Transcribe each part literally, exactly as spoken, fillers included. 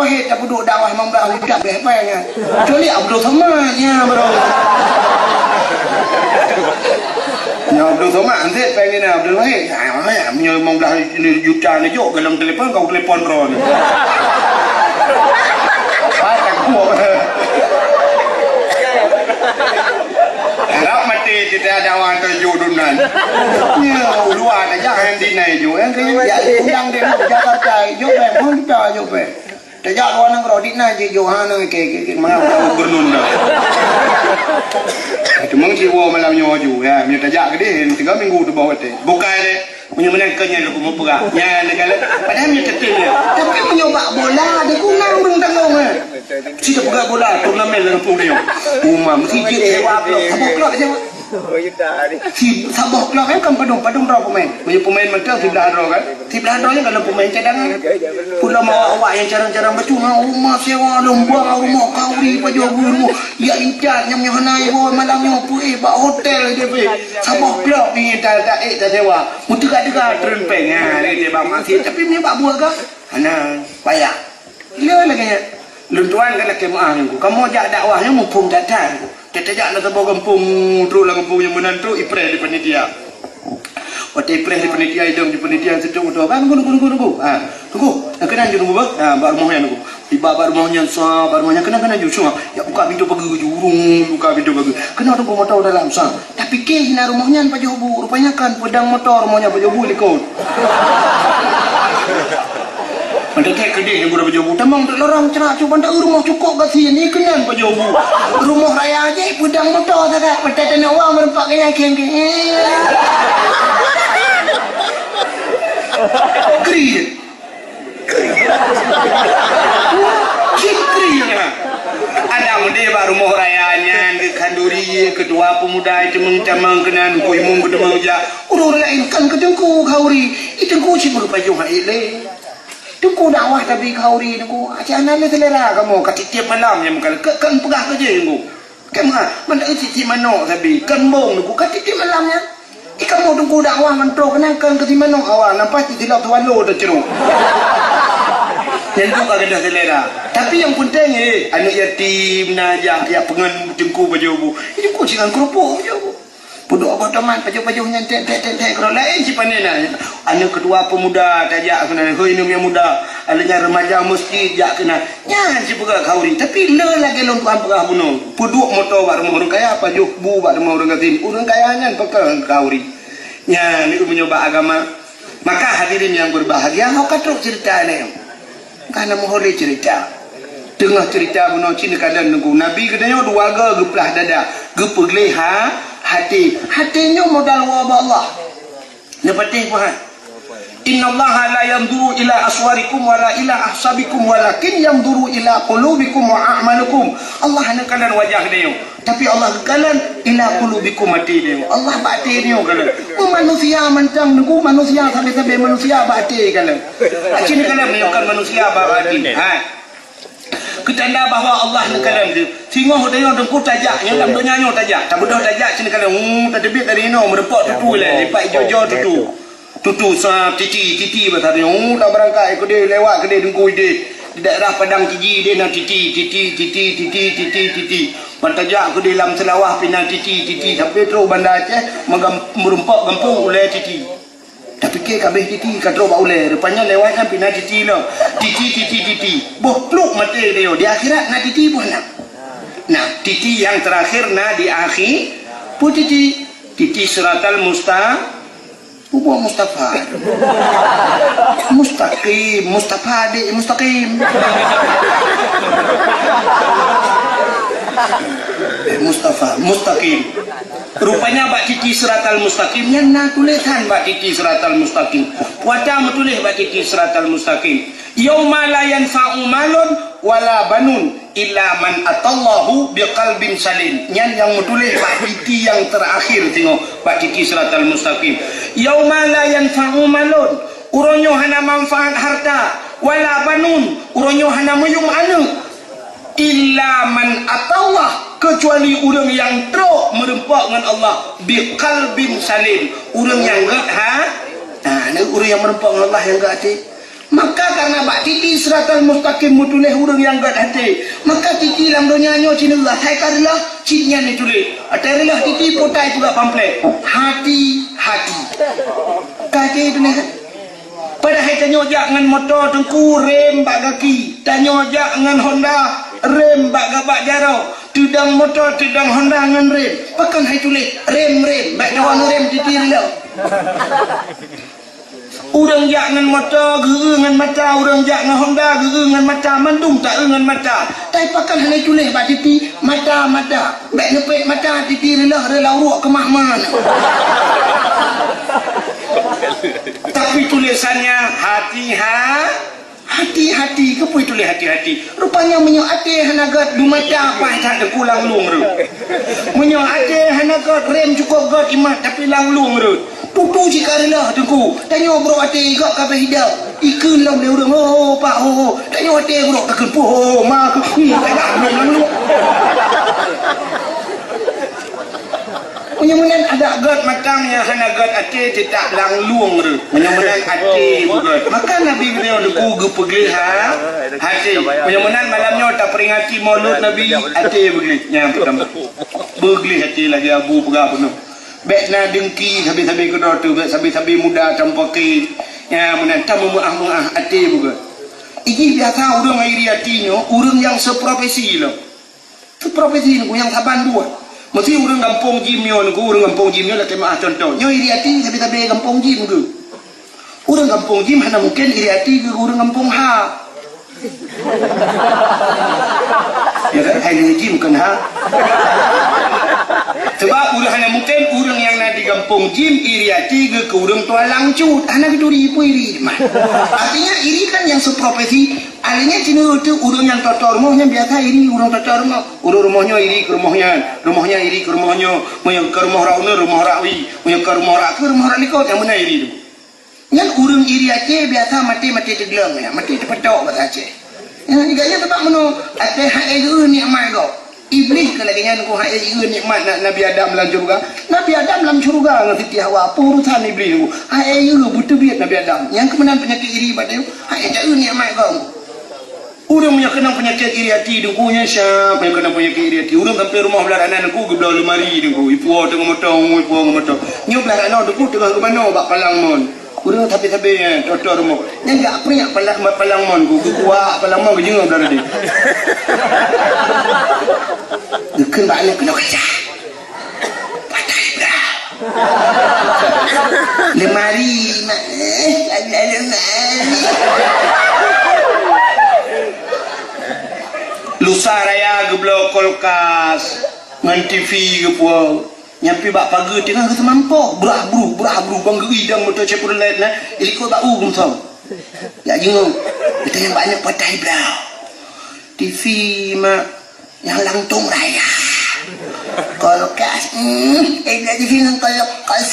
Wahid tapeuduek dakwah limong blaih juta beh péng nyan. Kecuali Abdul Somad nyan baru. Nyan Abdul Somad, anseb péng nyan Abdul Wahid. Ah, meunyoe limong blaih juta neujok dalam telepon, kau telepon droe ni. Wah, takut. Harap maté kita dakwah tu jok dunan. Ya, ulua dah jangan dinai jok. Yang kena ya, undang dia Jakarta, jok péng, pun kita jok péng. Tajak luwa nanggroe, di na jijok hana ke, ke, ke, mana tahu gubernur dah. Cuma siwoe malam nyoe ju, ya, meunyoe tajak keudeh, tiga minggu teuboh watèe. Bukai lé, meunyoe meunan keu nyan lôn meupeugah. Nyan lé galak. Padahai meunyoe teutem lé. Tapi meunyoe bak bola, di kunang ureueng tanggong, eh. Si teupeugah bola, turnamen lam kampung dia. Uma mesti jeuet sewa klub, saboh klub aja. Si saboh klub kan, kan padum, padum droe pemain. Meunyoe pemain mantong siblah droe kan. Siblah droe nyan kalau pemain cadangan. Pula mau awak yang carang-carang bacut, ha, rumah sewa, lom buang rumah, kauri pajoh bu rumah. Ya intat nyam nyoe hana iwoe malam nyoe peuéh bak hotel je peuéh. Saboh klub ni ta ta ék ta sewa. Meuteugah-teugah treun péng. Ha, lé dia bak maksiat. Tapi meunyoe bak buah ga, hana payah. Iya lagèe nyan. Lôn tuan kan lakèe meu'ah ngon ku. Kamoe jak dakwah nyoe muphom that-that ngon ku. Tajak lam saboh gampông, trok lam gampông nyang meunan trok, ipreh di panitia. Watèe ipreh di panitia, idong di panitia, seutôt moto, "Bang, tunggu, tunggu, tunggu, tunggu." Ha, "Tunggu, nyang keunan ju tunggu, Bang." Ha, bak rumoh nyan tunggu. Tiba bak rumoh nyan, sa, bak rumoh nyan, "Keunan, keunan ju, sa." Ya, buka pintoe pageue ju, urung, buka pintoe pageue. "Keunoe tunggu moto dalam, sa." Tapi kèe hina rumoh nyan pajoh bu, rupanya kan peudang moto rumoh nyan pajoh bu likot. Mantong keudeh nyang guna pajoh bu. Tamong teuk lorong cerak cu, mantong rumoh cukôp gasien, ni keunan pajoh bu. Rumoh raya jih peudang moto sagai. Mantong teungoh wang meureupak keu nyan, keng, keng. Kriet. Cit kriet nyan. Ada meude bak rumoh raya nyan, keu khanduri, ketua pemuda, cemeng-cemeng keunan, ku imum keuteumang jak. Ureueng laén kan keu teungku khanduri. I teungku cit meurupajoh hak ilée. Teungku dakwah tapi khanduri teungku, aci hana lé seulera kamoe, ka tiep-tiep malam nyang meukalon, ka, ka peugah keu jih teungku. Ka meuha, mantong cit-cit manok sabe, ka embong teungku, ka tiep-tiep malam nyan. I kamoe teungku dakwah mantong keunan kan keu si manok awak, nampak cit silop swallow teucrok. Nyan tu ka gadôh seulera. Tapi nyang peunteng, eh, aneuk yatim na jak, jak peungon teungku pajoh bu. Teungku singan keurupuk pajoh bu. Peuduek boh tomat pajoh-pajoh nyan tek, tek, tek, tek, keudroe laén sipanen na. Aneuk ketua pemuda tajak keunan, hôi neuk nyang muda, aneuk nyang remaja meuseujid jak keunan. Nyan sipeugah khanduri, tapi le lagèe lôn tuan peugah bunoe. Peuduek moto bak rumoh ureueng kaya, pajoh bu bak rumoh ureueng gasien. Ureueng kaya nyan peugah khanduri. Nyan ni meunyoe bak agama. Maka hadirin yang berbahagia, ho ka trok ceurita nyoe. Ka na meuho lé ceurita. Teungoh ceurita bunoe cit neukalon teungku. Nabi geutanyoe dua go geuplah dada, geupeugleh ha, até. Até nyoe modal woe bak Allah. Neupatéh peue hai? "Innallaha la yanzuru ila aswarikum wala ila ahsabikum walakin yanzuru ila qulubikum wa a'malikum." Allah hana kalon wajah geutanyoe. Tapi Allah geukalon ila qulubikum, até nyoe. Allah bak até nyoe kalon. Oh, manusia mantong teungku, manusia sabe-sabe manusia bak até kalon. Aci neukalon meunyoe kon manusia bak até. Ha. Keutanda bahwa Allah neukalon tu. Singoh tanyoe teungku tajak, nyang lam donya nyoe tajak. Tabeudôh tajak ci neukalon. Hmm, tateubiet dari inoe, meureumpok tutu lé, lipat ijo-jo tutu. Tutu sa titi, titi basa nyoe. Oh, tabeurangkat keudeh lewat keudeh teungku ideh. Di daerah Padang Tiji deh na titi, titi, titi, titi, titi, titi. Ban tajak keudeh lam Seulawah pih na titi, titi. Sampai trok Banda Aceh, meugam-, meureumpok gampông ulèe titi. Tapike kabeh titi ka trok bak ulèe. Rupanya lewat nyan pih na titi lom. Titi, titi, titi. Boh pluek maté geutanyoe. Di akhirat na titi boh na. Nah, titi nyang terakhir na di akhi-, peue titi? Titi siratal musta-, Bubuet Mustafa. Mustaqim, Mustafa adik Mustaqim. Eh, Mustafa, Mustaqim. Rupanya bak titi siratal mustaqim nyan na tulisan bak titi siratal mustaqim. Wata meutuléh bak titi siratal mustaqim. Yauma la yanfa'u malun wala banun illa man atallahu biqalbin salim. Nyan nyang meutuléh bak titi nyang terakhir singoh bak titi siratal mustaqim. Yauma la yanfa'u malun, uroe nyoe hana manfaat harta, wala banun, uroe nyoe hana meuyuem aneuk, illa man atallah, keucuali ureueng nyang trok meureumpok ngon Allah, biqalbin salim, ureueng nyang gèt ha-, ha, ureueng nyang meureumpok ngon Allah nyang gèt até. Maka Karena bak titi siratal mustaqim meutuléh ureuëng nyang gét até. Maka titi lam donya nyoe cit neulah, hai ka reuloh, cit nyan neutuléh. Watée reuloh titi potai peugah pamflet. Hati-hati. Ka até tuléh. Padahai tanyoe jak ngon moto teungku rem bak gaki. Tanyoe jak ngon Honda rem bak gabak jaroe. Teudong moto, teudong Honda ngon rem. Pakon hai tuléh rem-rem, bak dawa ngon rem titi reuloh. Ureuëng jak ngon moto geu-eu ngon mata, ureuëng jak ngon Honda geu-eu ngon mata, mandum ta-eu ngon mata. Tapi pakon hana tuléh bak titi mata-mata. Bék neupék mata titi reuloh reulau ruek keumah man. Tapi tulisannya hati-ha-, hati-hati. Keupeue tuléh hati-hati? Rupanya meunyoe até hana gét, lumata paih that teungku lam lueng reuet. Meunyoe até hana gét, rem cukôp gét imat tapi lam lueng reuet. Tutu cit ka reuloh teungku. Tanyoe brok até gét ka beuhidang. Ikheun lom lé ureuëng, "Ho, ho, pak, ho, ho." Tanyoe até brok takheun, "Puh, ho, ho, ma, keu, hmm, ka lam lueng." Meunyoe meunan adak gét mata, nyang hana gét até teutab lam lueng reuet. Meunyoe meunan até beugét. Maka Nabi beliau teungku geupeugleh ha-, até. Meunyoe meunan malam nyoe taperingati Maulud Nabi, até beugleh. Nyang peurtama. Beugleh até lagée Abu peugah bunoe. Bék na dengki sabe-sabe keudroe teuh, bék sabe-sabe muda tampôke. Nyang meunan tameumeuáh-meuáh até beugét. Ijih biasa ureuëng iri até nyoe, ureuëng nyang seprofesi lom. Seprofesi nyoe nyang saban dua. Meusti ureuëng gampông jim nyoe nyoe, ureuëng gampông jim nyoe lakée meuáh contoh. Nyoe iri até sabe-sabe gampông jim geuh. Ureuëng gampông jim hana mungken iri até geuh ureuëng gampông ha. Ya kan? Hai nyoe jim kon ha. Sebab ureuëng hana mungken ureuëng nyang na di gampông jim iri até geuh keu ureuëng tualang cut. Hana geuturi peue iri mah. Artinya iri kan nyang seprofesi. Artinya cina ureuëng nyang toto rumoh nyan biasa iri ureuëng toto rumoh. Ureuëng rumoh nyoe iri keu rumoh nyan, rumoh nyan iri keu rumoh nyoe, meunyoe keu rumoh rak uneuen, rumoh rak wie, meunyoe keu rumoh rak keue, rumoh rak likot, nyang meunan iri tu. Nyan ureuëng iri até biasa maté-maté teugleng, ya, maté teupeutôk bahasa Aceh. Ya, juga nyan sebab meunoe, até hai geu nikmat gob. Iblih ka lagée nyan ku hai geu nikmat na-, Nabi Adam lam syeuruga. Nabi Adam lam syeuruga ngon Siti Hawa, peue urusan Iblih ku. Hai geu beuteubiet Nabi Adam. Nyang keumeunang peunyakét iri bak teuh, hai geu nikmat gob. Ureuëng meunyoe keunong peunyakét iri até, teungku, nyan siap meunyoe keunong peunyakét iri até. Ureuëng sampai rumoh blah ranan, teungku, geubloe leumari, teungku, ipuwoe teungoh moto, ipuwoe teungoh moto. Nyoe blah ranon, teungku, teungoh geumanoe bak palang mon. Ureuëng sabe-sabe, eh, toto rumoh. Nyan jak priak palang, palang mon, ku, geukuak palang mon, geujeungeue blah ranon. Geukheun bak aneuk keunoe kaca. Patai bra. Lemari, mak. Eh, ada lemari. Lusa raya geubloe kulkas ngon T V geupuwoe. Nyang pih bak pageue teungoh geuseumampôh. Brah bruh, brah bruh, bang geuidang moto Chevrolet na. Ilikot bak u geumsong. Ya jingok. Kita nyang banyak patai bra. T V, mak. Nyang langtong raya. Kulkas, hmm, eh, jadi film kulkas.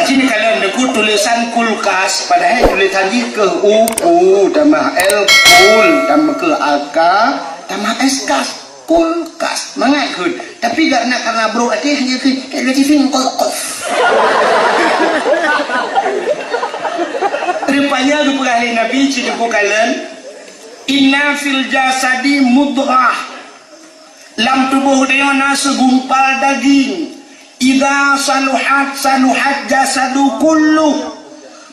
Cini kalian deku tulisan kulkas, padahai tulisan jih keu U, U, tambah L, kul, tambah keu A K, tambah S, kas. Kulkas. Mangat kheun. Tapi karena, karena brok até hanya kheun, kayak lagi film kulkas. Rupanya geupeugah lé Nabi, cit teungku kalon, "Inna fil jasadi mudghah." Lam tuboh tanyoe na segumpal daging. "Idza saluhat, saluhat jasadu kullu."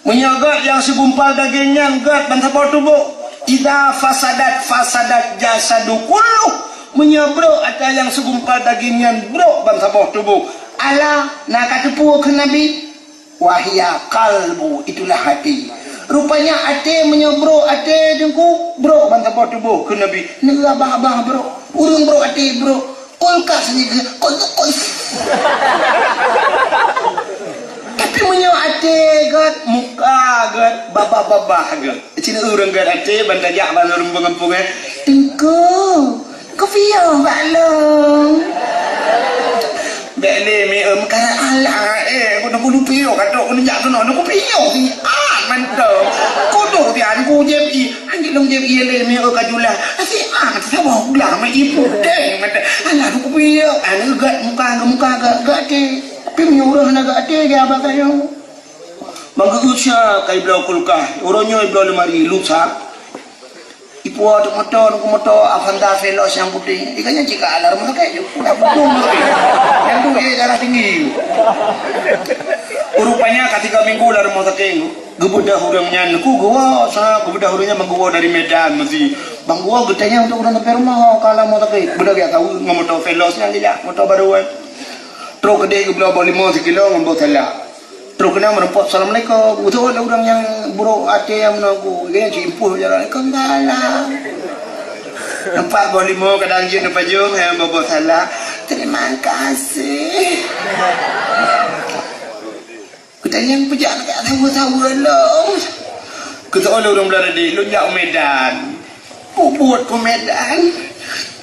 Meunyoe gét nyang segumpal daging nyan gét ban saboh tuboh. "Idza fasadat, fasadat jasadu kullu." Meunyoe brok ata nyang segumpal daging nyan brok ban saboh tuboh. Ala, na ka teupeue kheun Nabi? "Wahya qalbu, itulah hati." Rupanya até meunyoe brok até teungku, brok ban saboh tuboh kheun Nabi. Neurabah-abah brok. Ureuëng brok até brok. Kulkas ni ke? Kul-, kul-. Tapi meunyoe até gét, muka gét, babah-babah gét. Cina ureuëng gét até, ban tajak ban ureuëng gampông, eh. "Teungku, kupiôh bak lôn." Bék lé mi em, kara alah, eh, kau nak bulu piôh, kata kau nak jak kena, nak kupiôh si, ah, mantap. Kau tu si, aku jep i, anjing dong jep i, lé mi, eh, kajulah. Asi, ah, mata saboh, belah, mai ibu, deh, mata. Alah, aku piôh, ah, ni gét muka, gét muka, gét, gét até. Tapi meunyoe ureuëng hana gét até, dia abang saya. Bang geuusha ka ibloe kulkas, uroe nyoe ibloe lemari, lusa. Ipuwoe teuk moto, nunggu moto Avanza Veloz nyang putéh. Ikanya cika alarm sakét ju. Dah pukul sakét. Nyang tu, eh, darah tinggi. Rupanya ka tiga minggu lam rumoh sakét. Geubeudôh ureuëng nyan, ku geuwoe, sa geubeudôh ureuëng nyan meuguwoe dari Medan meusi. Bang geuwoe geutanyong untuk ureuëng sampai rumoh, ka lam rumoh sakét. Beudôh geujak saweue ngon moto Veloz nyan geujak, moto barô, eh. Trok keudeh geubloe boh limong sikilo ngon boh salak. Trok keunan meureumpok, "Assalamualaikum." Beutôi lé ureuëng nyang burok até nyang meunoe ku. Dia cit impôh jalan, "Waalaikumsalam." Nampak boh limong kadang jeuet neupajoh, nyang boh-boh salak. "Terima kasih." Geutanyong peujak saweue-saweue lom. Geutanyong lé ureuëng Beularaden, "Lôn jak u Medan." Bubuet keu Medan.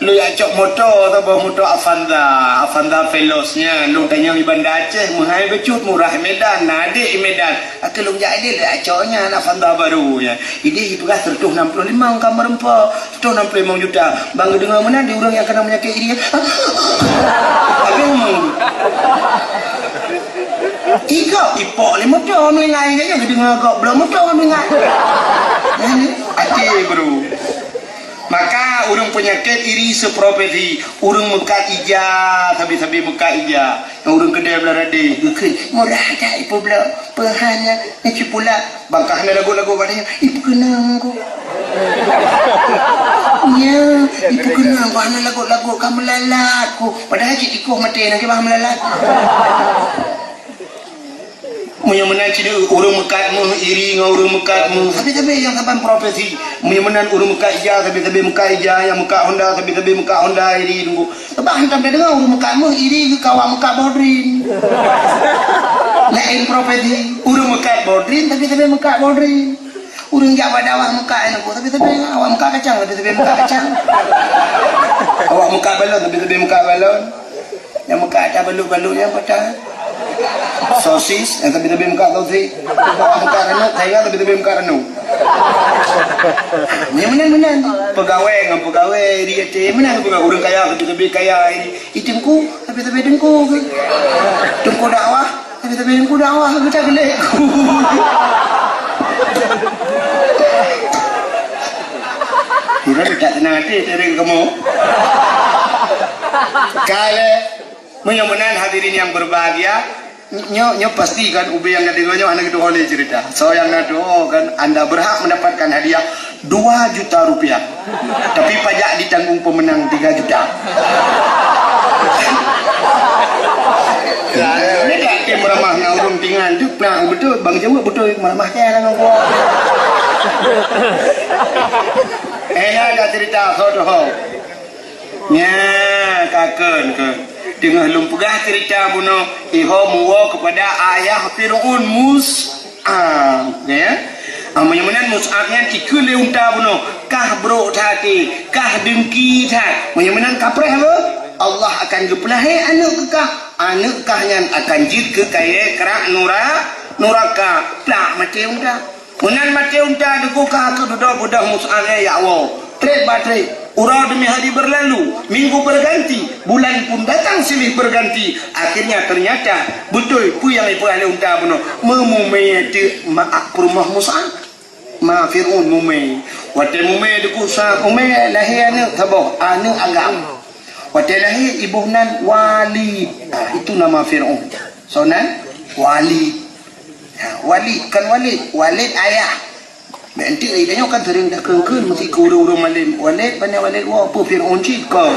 Lôn jak cok moto, saboh moto Avanza, Avanza Veloz nyan. Lôn tanyong di Banda Aceh, meuhai bacut, murah Medan, na adék di Medan. Akhé lôn jak idéh, lôn jak cok nyan, Avanza barô nyan. Idéh jipeugah seratus enam puluh lima ka meureumpok, seratus enam puluh lima juta. Bang geudeungoe meunan di ureuëng nyang keunong peunyakét iri. Habéh umur. Igob ipok lé moto meuninggai, geudeungoe gob bloe moto meuninggai. Nyan até, bro. Maka ureuëng peunyakét iri seupropesi, ureuëng meukat ija, sabe-sabe meukat ija. Nyang ureuëng keudè Beularaden, geukheun, "Murah that ipeubloe, peuhana, nyang cit pula." Bang ka hana lagot-lagot bak nyan, "Ipeukeunong ku." Nya, "Ipeukeunong ku, hana lagot-lagot, ka meulalat ku." Padahai cit tikoh maté, na kiban meulalat. Meunyoe meunan cit ureuëng meukat méuh iri ngon ureuëng meukat méuh, sabe-sabe nyang saban profesi. Meunyoe meunan ureuëng meukat ija, sabe-sabe meukat ija, nyang meukat Honda, sabe-sabe meukat Honda, iri teungku. Bah hantom tadeungoe ureuëng meukat méuh iri geuh keu awak meukat boh drien. Laén profesi, ureuëng meukat boh drien, sabe-sabe meukat boh drien. Ureuëng jak bak dakwah meukat nyan, sabe-sabe awak meukat kacang, sabe-sabe meukat kacang. Awak meukat balon, sabe-sabe meukat balon. Nyang meukat ata balot-balot nyang patah. Sosis, nyang sabe-sabe meukat sosis. Meukat ranub, saingan sabe-sabe meukat ranub. Nyang meunan-meunan. Peugawée ngon peugawée, iri até. Meunan peugawée ureuëng kaya, sabe-sabe kaya. Iri teungku, sabe-sabe teungku. Teungku dakwah, sabe-sabe teungku dakwah. Geuta geulek. Udah tak tenang hati, dari kamu. Kale. Meunyoe meunan hadirin yang berbahagia, nyoe, nyoe pasti kan ubé nyang na deungoe nyoe hana geutuho lé ceurita. Soe nyang na tuho kan anda berhak mendapatkan hadiah dua juta rupiah. Tapi pajak ditanggung pemenang tiga juta. Ini tak tim ramah na ureuëng tingan tu, nah, betul, Bang Jawab betul, meramah kaya dengan gua. Eh, ada cerita, soe tuho. Nya, ka kheun, kheun. Teungoh lôn peugah ceurita bunoe, iho muwoe keupada ayah Fir'aun, Mus'ab, ya. Ah, meunyoe meunan Mus'ab nyan ikheun lé unta bunoe, kah brok that até, kah deungki that. Meunyoe meunan kapreh beuh, Allah akan geupeulahé aneuëk keu kah. Aneuëk kah nyan akan jeuet keu kayée krak nura-, nuraka. Plak maté unta. Meunan maté unta, teungku, ka keududoe beudôh Mus'ab nyan jak woe. Treb ba treb, uroe demi hari berlalu, minggu berganti, bulan pun datang silih berganti. Akhirnya ternyata beutôi peue nyang jipeugah lé unta bunoe. Meumumé teuk ma peurumoh Mus'ab. Ma Fir'aun mumé. Watée mumé, teungku, sa mumé lahé aneuëk saboh, aneuëk agam. Watée lahé iboh nan Walid. Ah, itu nama Fir'aun. Soe nan? Walid. Ha, Walid, bukan Walid. Walid ayah. Bèk enteuk, eh, tanyoe kan seuring takheun-kheun meusti keu ureuëng-ureuëng malém. Walid, pane Walid, woe, peue Fir'aun cit kon.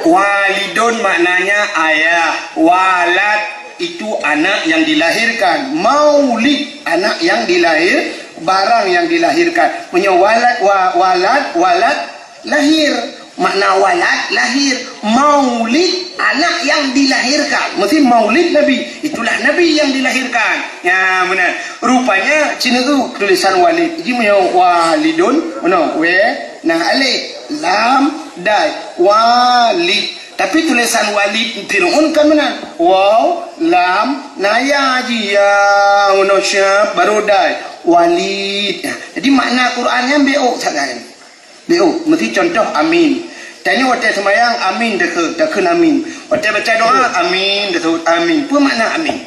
Walidun maknanya ayah. Walad itu anak yang dilahirkan. Maulid, anak yang dilahir, barang yang dilahirkan. Meunyoe walad, wa-, walad, walad, lahir. Makna walad, lahir. Maulid, anak yang dilahirkan. Meusti maulid Nabi. Itulah Nabi yang dilahirkan. Ya, meunan. Rupanya, cina tu tulisan Walid. Jadi, meunyoe Walidun, meunoe, we, na alif, lam, dai. Walid. Tapi tulisan Walid Fir'aun kan meunan. Waw, lam, na ya ji, ya, meunoe syap, baru dai. Walid. Jadi, makna Quran nyan B O sagai. B O, meusti contoh amin. Tanyoe watée seumayang, amin takheun, takheun amin. Watée baca doa, amin, tasebut amin. Peue makna amin?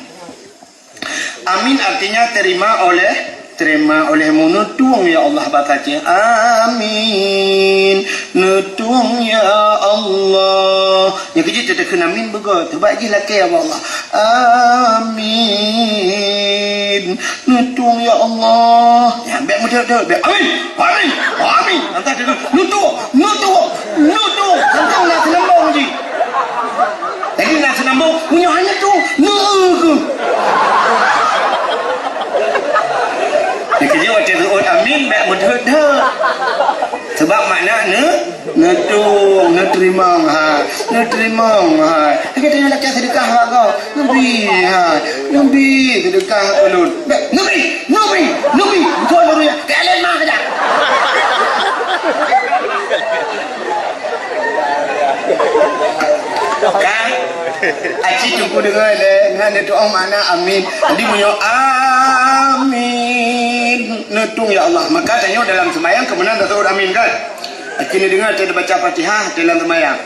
Amin artinya terima oleh, terima oleh-Mu, neutueng ya Allah, bak kacéh. Amin. Neutueng ya Allah. Nyang keujeuet takheun amin beugöt, teubak jih lakée ya Allah. Amin. Neutueng ya Allah. Ya, bék meudeut-deut, bék. Amin. Amin. Amin. Antara dia, neutueng, neutueng, neutueng. Antara nak senambong jih. Jadi nak senambong, meunyoe hana tu, neueu. Nyang keujeuet watée seuôt amin, bék meudeut-deut. Sebab makna ne, neutueng, neuteurimong hai, neuteurimong hai. Lagée tanyoe lakée seudeukah bak gob, neubi hai, neubi seudeukah ulôn. Bèk, neubi, neubi, neubi. Beutôi lôn ya. Kalian mah saja. Kan? Aci teungku deungoe lé, nyan neutueng makna amin. Jadi meunyoe amin, neutueng ya Allah. Maka tanyoe dalam seumayang keumeunang taseuôt amin kan? Aci neudeungoe teubaca Fatihah dalam seumayang.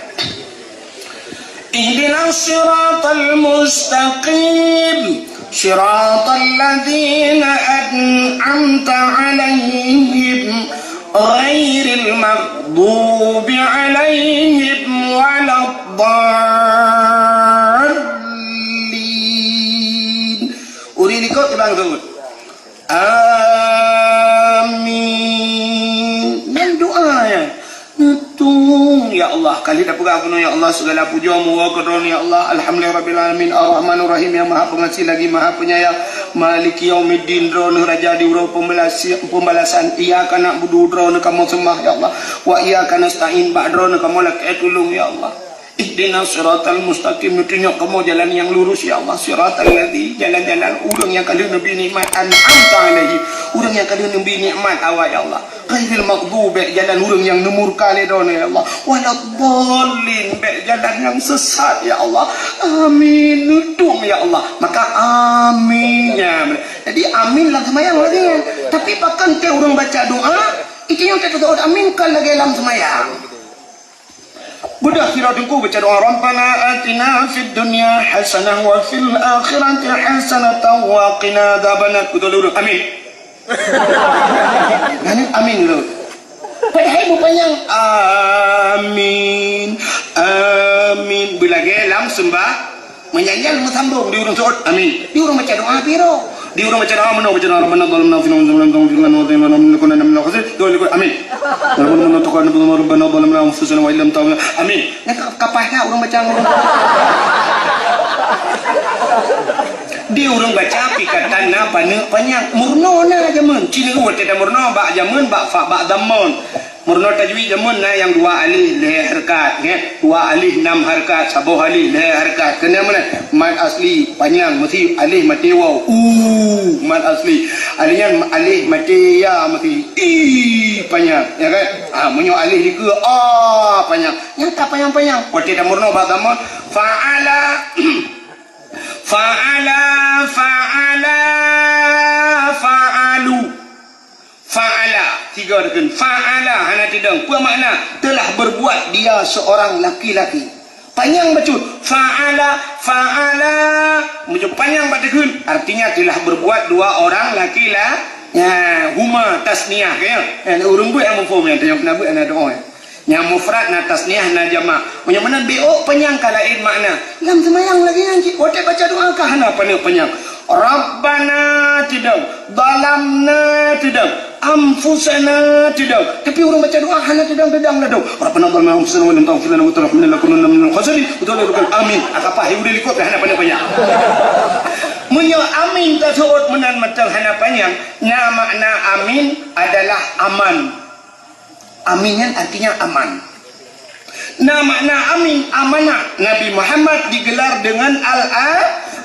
Ihdinas siratal mustaqim, siratal ladzina an'amta 'alaihim, ghairil maghdubi 'alaihim waladdallin. Ureueng likot ibang teut. Amin. Nyan doa nyan. Neutueng, ya Allah. Ka lheueh tapeugah keunoe, ya Allah, segala puja meuwoe keu Droeneuh, ya Allah. Alhamdulillahirabbil alamin, Arrahmanirrahim, yang Maha Pengasih lagi Maha Penyayang. Maliki yaumiddin, Droeneuh Raja di uroe pembalasi-, pembalasan. Iyyaka na'budu, Droeneuh kamoe seumah, ya Allah. Wa iyyaka nasta'in, bak Droeneuh kamoe lakée tulông, ya Allah. Ihdinas siratal mustaqim, neutunyok kamoe jalan nyang lurus, ya Allah. Siratal ladzi, jalan-jalan ureueng nyang ka lheueh neubi nikmat, an'amta 'alaihim, ureueng nyang ka lheueh neubi nikmat awak, ya Allah. Ghairil maghdubi, bèk jalan ureueng nyang neumurka lé Droeneuh, ya Allah. Waladdallin, bèk jalan nyang sesat, ya Allah. Amin. Neutueng, ya Allah. Maka amin. Ya. Jadi amin lam seumayang lagée nyan. Tapi pakon teuh ureueng baca doa, itu nyang teuh amin kon lagée lam seumayang. Beudôh sidroe teungku baca doa, "Rabbana atina fid dunya hasanah wa fil akhirati hasanatan wa qina adzabannar." Beutôi ureueng. Amin. Nyan amin dulu. Padahai beupanyang, "Amin. Amin." Beulagée lam seumbah. Meunyan nyan meusambông di ureueng seuôt, amin. Di ureueng baca doa pih roh. Di ureueng baca doa meunoe, baca doa, "Rabbana zalamna anfusana wa lam taghfir lana wa tarhamna lanakunanna minal khasirin." Doa likot, amin. Rabbana taqabbal minna, "Rabbana zalamna anfusana wa illam taghfir." Amin. Nah, ka-, kapah ka ureueng baca ngon. Di ureueng baca pih ka tan na paneuk panyang. Meurunoe na jameun. Cina watée tameurunoe bak jameun, bak fa, bak dhammon. Meurunoe tajwid jameun na nyang dua alih lhèe hareukat, nyan. Dua alih nam hareukat, saboh alih lhèe hareukat. Keuneuk meunan, mad asli panyang meusi alih maté waw. U, mad asli. Alih nyan alih maté ya meusi i panyang, ya kan? Ha, meunyoe alih dikeue a panyang. Nyang ka panyang-panyang. Watée tameurunoe bak dhammon, fa'ala, fa'ala, fa'ala, fa'alu. Fa'ala, tiga rukun. Fa'ala, hana teudong. Peue makna? Telah berbuat dia seorang laki-laki. Panyang bacut. Fa'ala, fa'ala. Meunyoe panyang bak teukheun, artinya telah berbuat dua orang laki-la-, ya, huma tasniah, ya. Ya, ureueng buet nyang muphom, ya, tanyong keuneuk buet, hana doa, ya. Nyang mufrad na tasniah, na jamak. Meunyoe meunan B O panyang ka laén makna. Lam seumayang lagée nyan cit, watée baca doa ka hana paneuk panyang. Rabbana teudong, zalamna teudong, anfusana teudong. Tapi ureueng baca doa hana teudong-teudong ladôm. Rabbana zalamna anfusana wa lam taghfir lana wa tarhamna lanakunanna minal khasirin. Beutôi lah, bukan amin. Aka pah, udah likot hana paneuk panyang. Meunyoe amin taseuôt meunan mantong hana panyang, na makna amin adalah aman. Amin nyan artinya aman. Na makna amin, amanah. Nabi Muhammad digelar dengan Al-,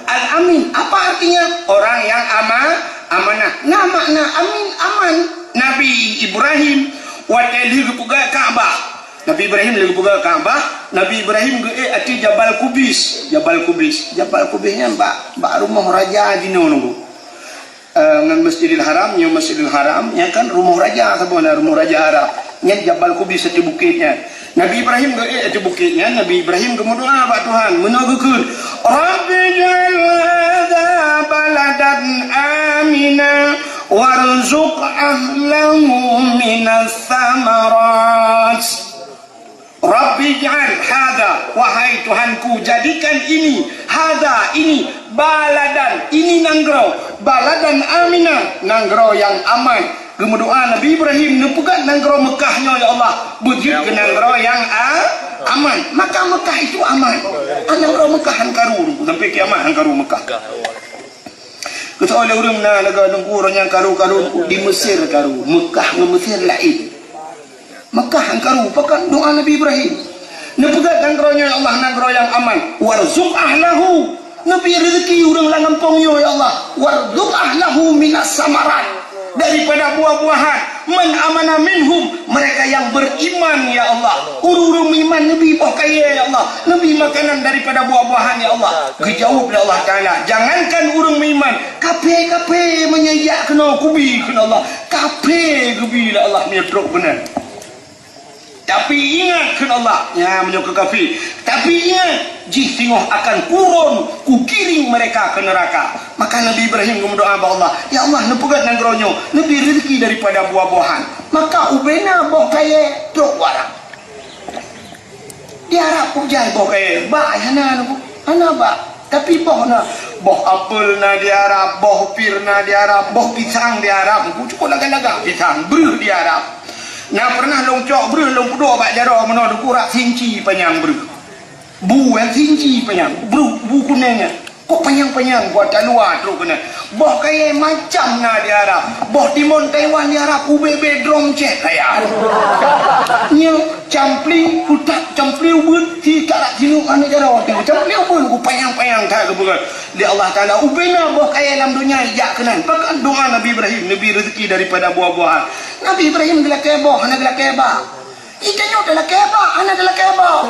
Al-Amin. Apa artinya? Orang yang ama-, amanah. Na makna amin, aman. Nabi Ibrahim watée lheueh geupeugah Ka'bah. Nabi Ibrahim lheueh geupeugah Ka'bah, Nabi Ibrahim geuék ateueh Jabal Kubis. Jabal Kubis. Jabal Kubis nyan bak, bak rumoh raja jinoe nunggu. Eh, ngon Masjidil Haram, nyoe Masjidil Haram, nyan kan rumoh raja saboh na, rumoh raja Arab. Nyan Jabal Kubis, satu bukét nyan. Nabi Ibrahim geuék ateueh bukét nyan, Nabi Ibrahim geumeudoá bak Tuhan, meunoe geukheun, "Rabbi ij'al hadza baladan amina warzuq ahlahu minas samarat." "Rabbi ij'al hadza," wahai Tuhanku, jadikan ini, hadza, ini, baladan, ini nanggroe, baladan amina, nanggroe nyang aman. Geumeudoá Nabi Ibrahim, neupeugöt nanggroe Meukah nyoe, "Ya Allah, beujeuet keu nanggroe nyang a-, aman." Maka Meukah itu aman. Ah, nanggroe Meukah han karu, sampai kiamat han karu Meukah. Keusoe lé ureuëng na lagée Teungku, ureuëng nyang karu-karu di Mesir karu, Meukah ngon Mesir laén. Meukah han karu, pakon doá Nabi Ibrahim. Neupeugöt nanggroe nyoe, "Ya Allah, nanggroe nyang aman. Warzuq ahlahu." Neubri rezeki ureuëng lam gampông nyoe, ya Allah. "Warzuq ahlahu minas samarat." Daripada buah-buahan. "Man amana minhum." Mereka yang beriman, ya Allah. Ureuëng-ureuëng meuiman neubri boh kayée, ya Allah. Neubri makanan daripada buah-buahan, ya Allah. Geujaweueb lé Allah Taala, "Jangankan ureuëng meuiman, kafé-kafé meunyoe jak keunoe kubi," kheun Allah. Kafé geubri lé Allah meunyoe trok keunan. Tapi ingat, kheun Allah, nyan meunyoe keu kafé. Tapi ingat, jih singoh akan kurôn kugiring mereka ke neraka. Maka Nabi Ibrahim geumeudoá bak Allah, "Ya Allah, neupeugöt nanggroe nyoe, neubri rezeki daripada buah-buahan." Maka ubena boh kayée trok u Arab. Di Arab kujai boh kayée, bak hana, hana bak. Tapi boh na, boh apel na di Arab, boh pir na di Arab, boh pisang di Arab, cukôp lagak-lagak pisang, breuh di Arab. Na pernah lôn cok breuh, lôn peuduek bak jaroe meunoe, Teungku, rab sinci panyang breuh. Bu nyang sinci panyang, breuh, bu kuneng nyan. Kok panyang-panyang, buat taluwa trok keunan. Boh kayée macam na di Arab. Boh timon Taiwan di Arab, ubé-bé drom cek kayée. Nyoe campli, kutak campli ubeut, si karak singoh aneuk jaroe. Campli ubeut, ku panyang-panyang that geupeugah. Di Allah Taala, ubena boh kayée lam donya jak keunan. Pakon doá Nabi Ibrahim, neubri rezeki daripada buah-buahan. Nabi Ibrahim geulakée boh, hana geulakée bak. Ita nyoe talakée bak, hana talakée boh.